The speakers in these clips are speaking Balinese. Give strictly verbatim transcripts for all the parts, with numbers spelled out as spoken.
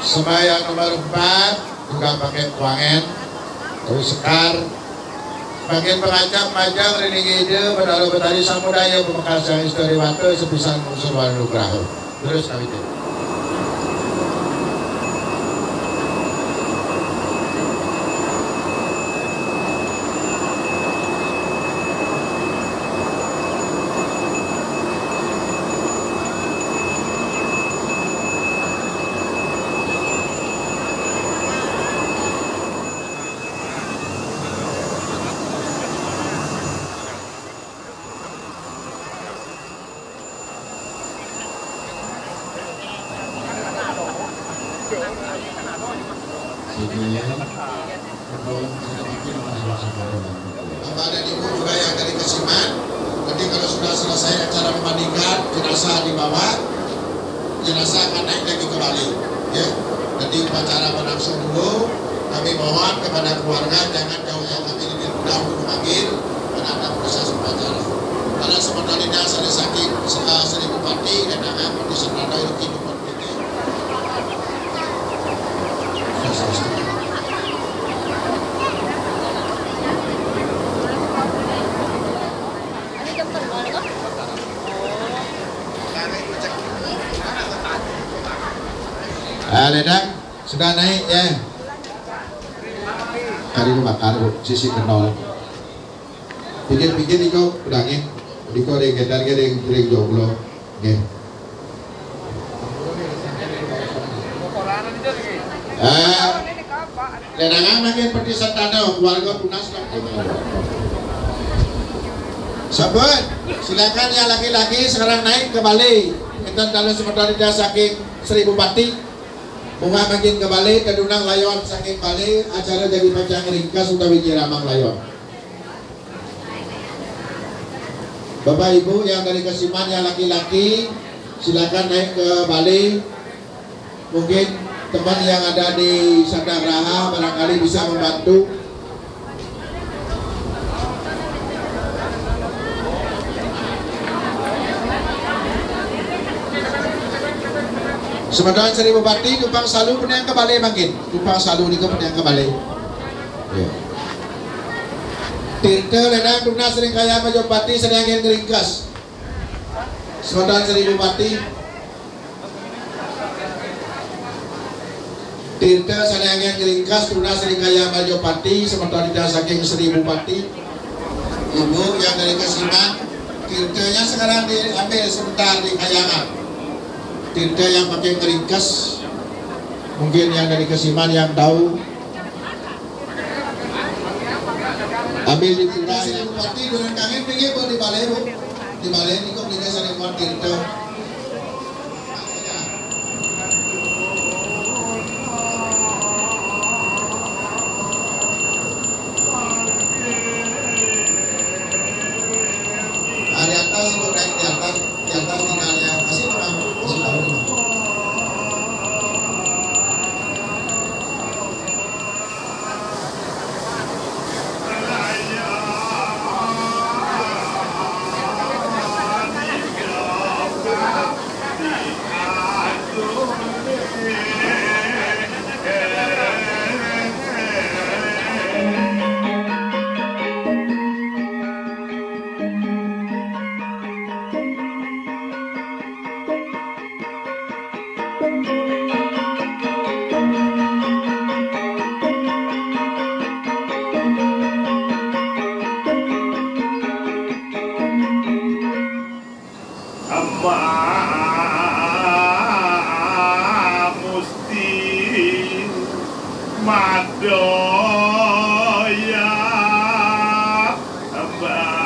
Sembahyang nomor empat, juga pakai kuangen, terus sekar. Makin pangacap majeng ring ida, Betara Betari samudaya, pamekas Sang Hyang Widi Wasa, sepisan nglungsur wara nugraha. Terus kawitin. Bapak dan Ibu juga yang dari Kesiman, nanti kalau sudah selesai acara memandikan, jenazah dibawa, jenazah akan naik lagi ke Bali, ya. Jadi upacara berlangsung dulu. Kami mohon kepada keluarga jangan jauh-jauh, kami lebih mudah untuk memanggil karena ada proses upacara. Karena sebenarnya saya sakit, eh, seribu pati dan akan di sana itu hidup. Ah, ledang, sudah naik ya. Kari bakar, Bu, sisi kenol. Pikir-pikir iko pedangin. Iko ring gedar, ring, ring joglo. Nggih. Ah, ledangang mangkin peti sentana keluarga tunas. Sampun, silakan yang laki-laki sekarang naik ke bale. Enten dalu semeton titiang saking Sri Bupati. Munggah mangkin ke bale, tedunang layon saking bale, acara jagi pacang ringkas utawi nyirama layon. Bapak Ibu yang dari Kesiman yang laki-laki, silakan naik ke bale. Mungkin teman yang ada di Sanda Graha barangkali bisa membantu. Semeton Sri Bupati, tumpang salu pun yang ke bale mangkin. Tumpang salu nika pun yang ke bale. Ya. Tirta ledang tunas ring kayang Majapati, sediakan ngringkes. Semeton Sri Bupati. Tirta sediakan ngringkes tunas ring kayang Majapati, semeton titiang saking Sri Bupati. Ibu yang dari Kesiman, tirtanya sekarang diambil sebentar di kayangan. Tirta yang pakai ngringkes. Mungkin yang dari Kesiman yang tahu. Ambil di Pura ya. Bupati, durung kangen, pinggir, Bu, di bale, Bu. Di bale niku pinggir sari muat tirta. Ah, di atas, Bu, naik di atas. Di atas tinggalnya. Kasih, Pak. Kasih tahu, Pak. Ama Musti Madaya Bakti.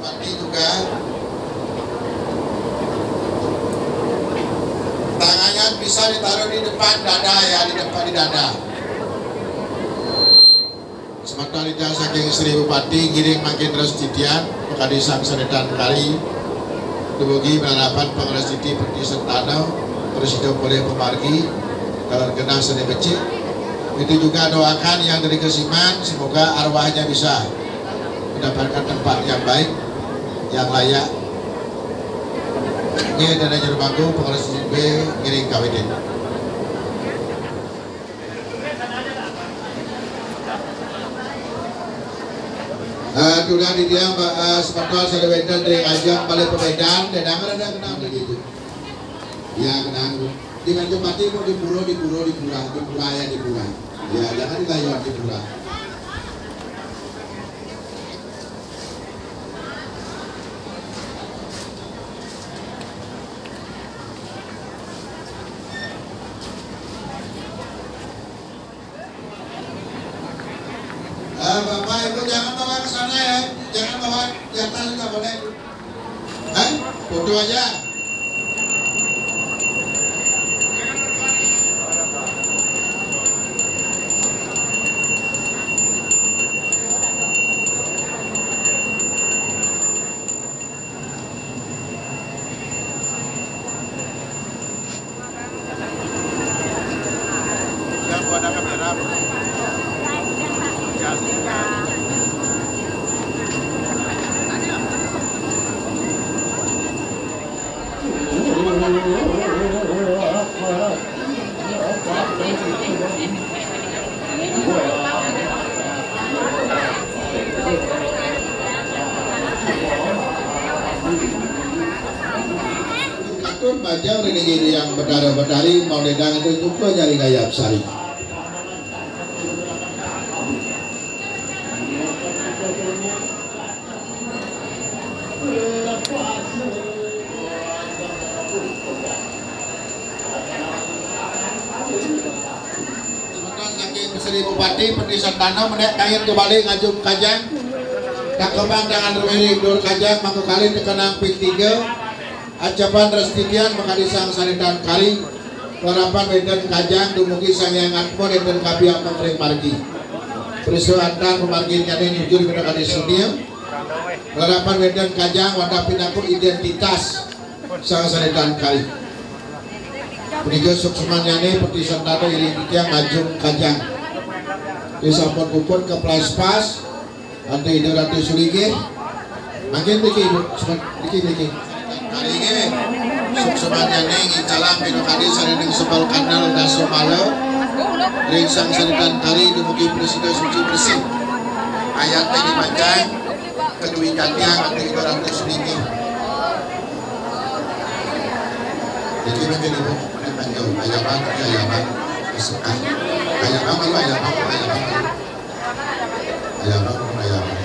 Bupati juga, tangannya bisa ditaruh di depan dada, ya, di depan di dada. Semeton titiang saking Sri Bupati, ngiring mangkin terus titiang, makadi sang sané tan kari, dumugi malarapan pangrastiti Peti Sentana, prasida polih pamargi, taler genah sané becik. Itu juga doakan yang dari Kesiman, semoga arwahnya bisa mendapatkan tempat yang baik, yang layak. Nggih, Dana Jero Mangku, pangrastiti ngiring kawitin. Eh, tulah titiang, Pak, eh, semeton sané wénten ring ajeng balé pabédan, dédangan ada kenang begitu. Ya, kenang. Di Tanjung Pati mau di pura, di pura, di pura, di pura ya, di pura. Ya, jangan di Layuan, di pura. Eh, Bapak Ibu jangan bawa ke sana ya, jangan bawa di atas, nggak boleh. Eh, foto aja. Katur bajang ring yang betara-betari mau ledang itu juga nyari gayab sari. Saking Sri Bupati, Peti Sentana, menék kain kembali ngajum kajang. Takebang dengan rumiring dur kajang, mangkukali tekenang ping tiga. Acapan rastitian makadi sang sané tan kari. Larapan wénten kajang dumugi Sang Hyang Atma nénten kapiampang ring margi. Prisa antar pamarginyané nuju ring kadi sunia. Larapan wénten kajang wantah pinaka identitas sang sané tan kari. Punika suksmannyané Peti Sentana iring titiang ngajum kajang. Disampun puput kaplaspas. Antuk Ida Ratu Sulinggih. Mangkin niki, Ibu, semen-, niki, niki. Kari nggih. Suksmannyané ngincalang pinakadi sané ning sebel kanal Dasmala. Ring sang sané tan kari dumugi prasida suci bersih. Ayat niki macan, kedui jatiang Antuk Ida Ratu Sulinggih. Niki mangkin, Ibu, panjang, ayabang, ayabang. Ayabang, ayabang, ayabang. Ayabang, ayabang.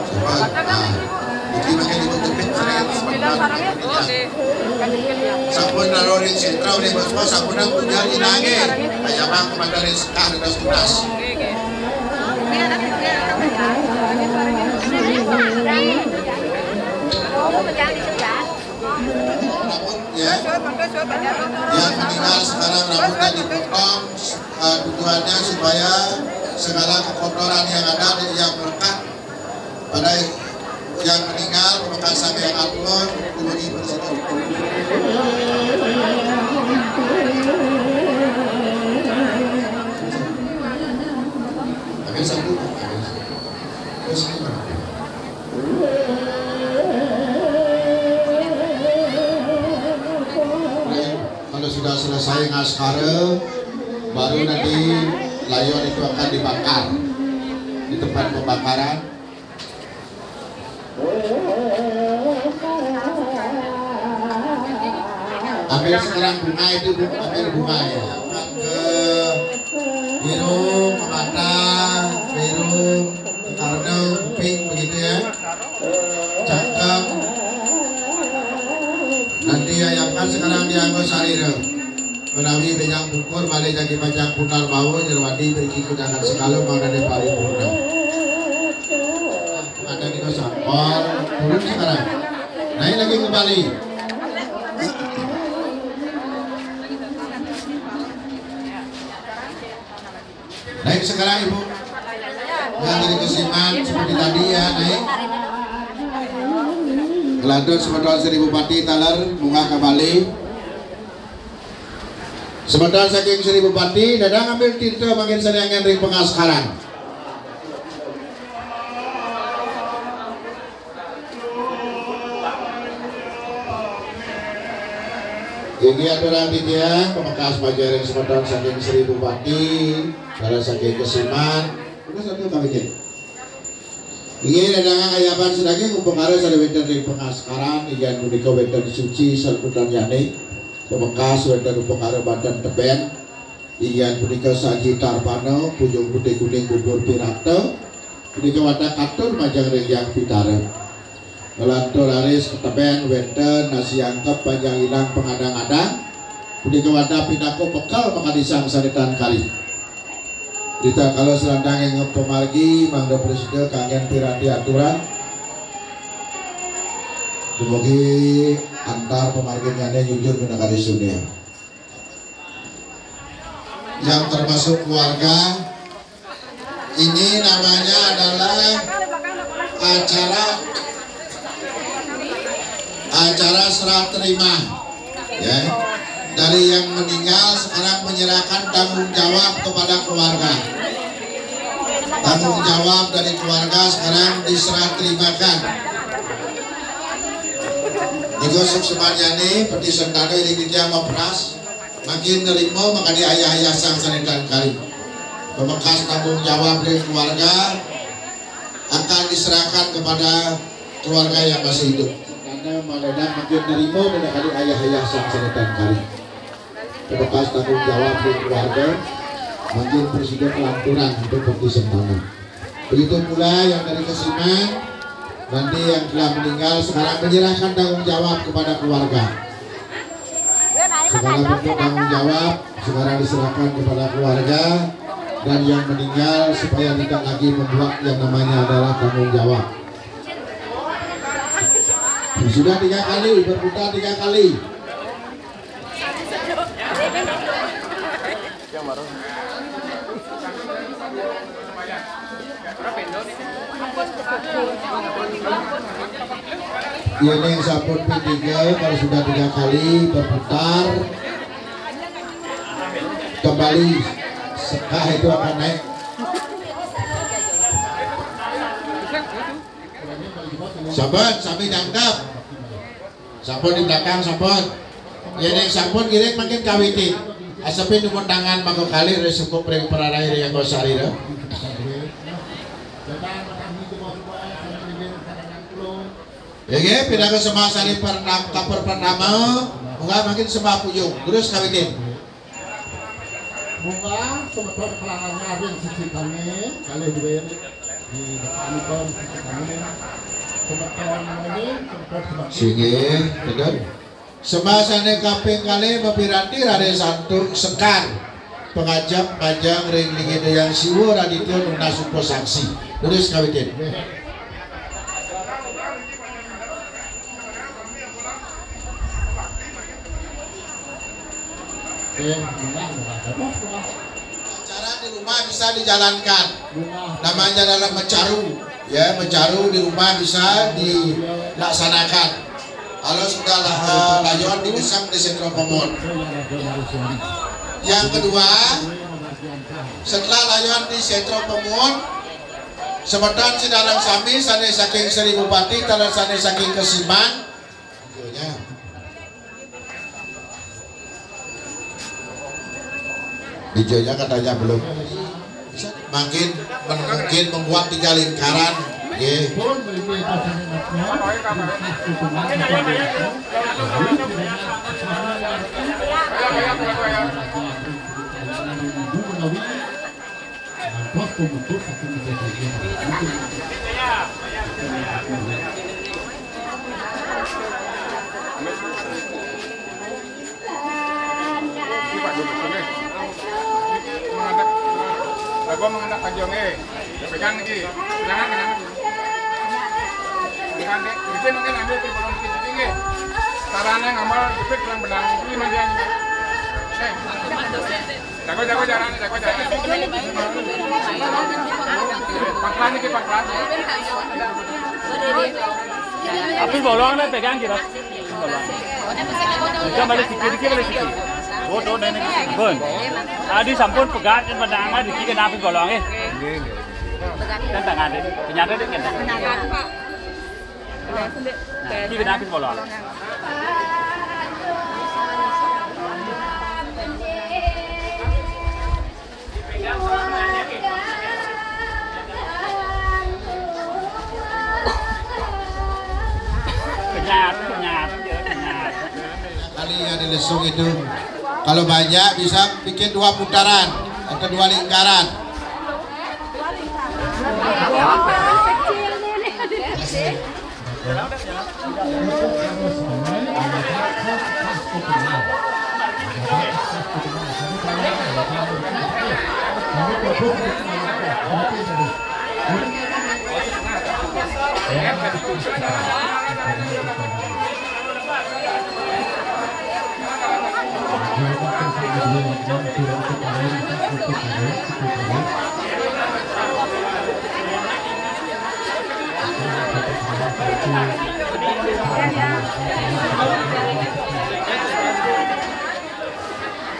Sampun, ah, niki mangkin Ibu jepit, sampun. Sampun naruh ring sentra, uling bos, sampun nang punya inangé. Ayabang kepada ring sekar, das tunas. Rambut, ya. Yang meninggal sekarang rambutnya dipotong, eh, tujuannya supaya segala kekotoran yang ada yang melekat pada yang meninggal, pamekasang yang atur, dumugi prasida. Habis satu, habis. Terus ini mana? Kalau sudah selesai ngaskara, baru nanti layuan itu akan dibakar di tempat pembakaran. Ambil sekarang bunga itu, Bu, ambil bunga ya. Ke biru, ke mata, biru, ke karena, kuping, begitu ya. Cakep. Sekarang dianggo sarira. Menawi benjang pungkur malih jagi panjang putar bawa, Jerwadi beriki kudangan sekala mangkane paripurna. Ada nika sampun turun sekarang. Naik lagi kembali. Naik sekarang, Ibu. Yang dari Kesiman seperti tadi ya, naik. Kelantur semeton Sri Bupati taler munggah kembali. Semeton saking Sri Bupati, dadah ngambil tinta mangkin sariangan ring pengaskaran. Inggih aturang titiang, pamekas majeng ring semeton saking Sri Bupati, dados saking Kesiman. Terus satu kami cek. Inggih, dadangan ayaban sadaging upakara sane wenten ring pengaskaran, inggih punika wenten suci sarputan yani, pamekas wenten upakara banten teben, inggih punika saji tarpana, puyung putih kuning bubur pirata, punika wadah katur majeng ring Hyang Pitara. Nglantur raris kateben wenten nasi angkep panjang ilang pangadang-adang, punika wadah pinaka bekal makadi sang sane tan kari. Rita kala selantang ing pamargi mangda prasida kanggen piranti aturan. Dumugi antar pamarginyane nyujur minakadi sunia. Yang termasuk keluarga, ini namanya adalah acara acara serah terima, ya, dari yang meninggal sekarang menyerahkan tanggung jawab kepada keluarga. Tanggung jawab dari keluarga sekarang diserah terimakan. Niku suksmanyane peti sentana ring titiang mapras, mangkin nerima makadi ayah-ayah sang sane tan kari. Pamekas tanggung jawab dari keluarga akan diserahkan kepada keluarga yang masih hidup. Karena mangda mangkin nerima minakadi ayah-ayah sang sane tan kari. Pamekas tanggung jawab dari keluarga, mangkin prasida kelanturan untuk peti sentana. Begitu pula yang dari Kesiman, nanti yang telah meninggal sekarang menyerahkan tanggung jawab kepada keluarga. Segala bentuk tanggung jawab sekarang diserahkan kepada keluarga dan yang meninggal supaya tidak lagi membuat yang namanya adalah tanggung jawab. Sudah tiga kali, berputar tiga kali. Ini yang sampun P tiga, kalau sudah tiga kali berputar, kembali sekah itu akan naik. Saban, sami dangkap. Sampun di belakang, sampun. Yen sampun ngiring mangkin kawitin. Asepin dumun tangan maka kalih ring sukup ring prarai ring angga sarira. Inggih, pinaka sembah sane pertam-, kaping pertama, munggah mangkin sembah puyung. Terus kawitin. Munggah semeton kelangannya ring sisi kami, kalih duwe di depan ipun sisi kami. Semeton ini, semeton sebagai Singgih, tegal. Sembah sane kaping kalih mapiranti Raden Santu Sekar. Pangajap majeng ring linggih Hyang Siwa Raditya nunas upasaksi. Terus kawitin. Acara di rumah bisa dijalankan. Namanya adalah mecaru. Ya, mecaru di rumah bisa dilaksanakan. Kalau sudah lah, eh, layon digesang di Setro Pemon. Yang kedua, setelah layon di Setro Pemon, semeton sinareng sami sane saking Sri Bupati, taler sane saking Kesiman, Bijanya katanya belum. Mungkin, mungkin membuat tiga lingkaran. Nggih. Gua menghadap Pak Jong, eh. Pegang nih, Ki. Pegangan, pegangan. Pegangan, Dek. Dikit mungkin ambil, Ki, belum dikit, dikit, Ki. Caranya ngambil, jepit, pelan, pelan. Ini mah dia, nih. Eh. Jago, jago, jalan, jago, jalan. Pelan, pelan, Ki, pelan, pelan. Tapi bolong deh, pegang, Ki. Bisa balik sikit, dikit balik sikit. Bon. Adi sampun pegat dan pandangan dikit kena api bolong, eh. Nggih, nggih. Dan tangan deh. Ternyata deh kena. Nah, ini kena api bolong. Kenyat, kenyat, kenyat. Kali ya di lesung itu. Kalau banyak bisa bikin dua putaran atau dua lingkaran.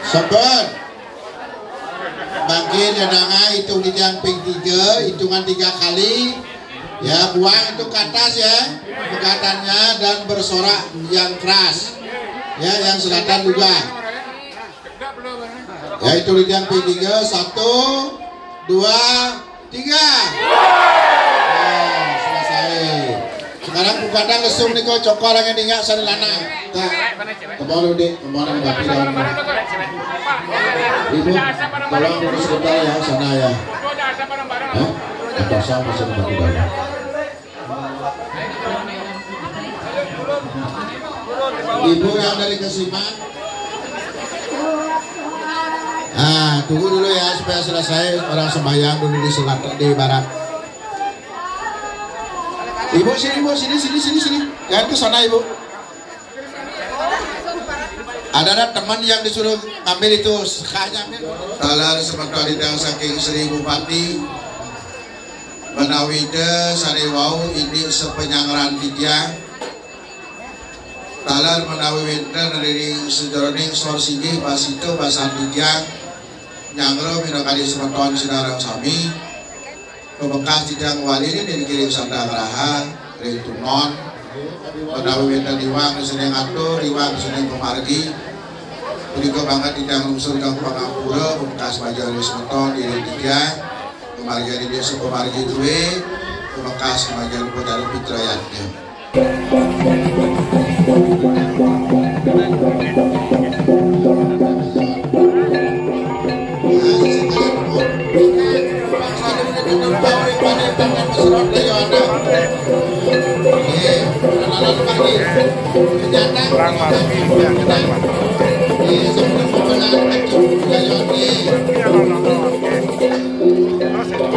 Sabar. Bangkit, ya, nanga, hitung di jang ping tiga, hitungan tiga kali. Ya, buang itu ke atas, ya, pegatannya, dan bersorak yang keras. Ya, yang selatan juga. Ya, itu di jang ping tiga, satu, dua, tiga. Nah, selesai. Sekarang buka lesung nih, kok cokor yang ingat sana lana. Nah, kembali, Dik, kembali, Bapak, dalam. Ibu, tolong duduk sebentar ya, sana ya. Hah? Kosong, masih ada Bapak, dalam. Ibu yang dari Kesiman. Ah, tunggu dulu ya supaya selesai orang sembahyang dulu di selatan, di barat. Ibu sini, Bu, sini, sini, sini, sini. Jangan ke sana, Ibu. Ada, ada teman yang disuruh ambil itu, sekanya ambil. Taler semeton titiang saking Sri Bupati, menawi Ida sare wau indik sapanyanggran titiang. Taler menawi wenten ring sajeroning sor singgih pasita basan titiang, nyanggra minakadi semeton sinareng sami. Pamekas titiang wali niki ring Sanda Graha, ring Tunon. Menawi wenten iwang sane ngatur, iwang sane pamargi. Punika banget titiang nglungsur kang pangampura, pamekas majeng ring semeton, ring titiang. Pamargi ring desa pamargi duwe, pamekas majeng ring padaru pitra yadnya. Kurang mati, ya, kita mati. Iya, no, no, no. Terus itu.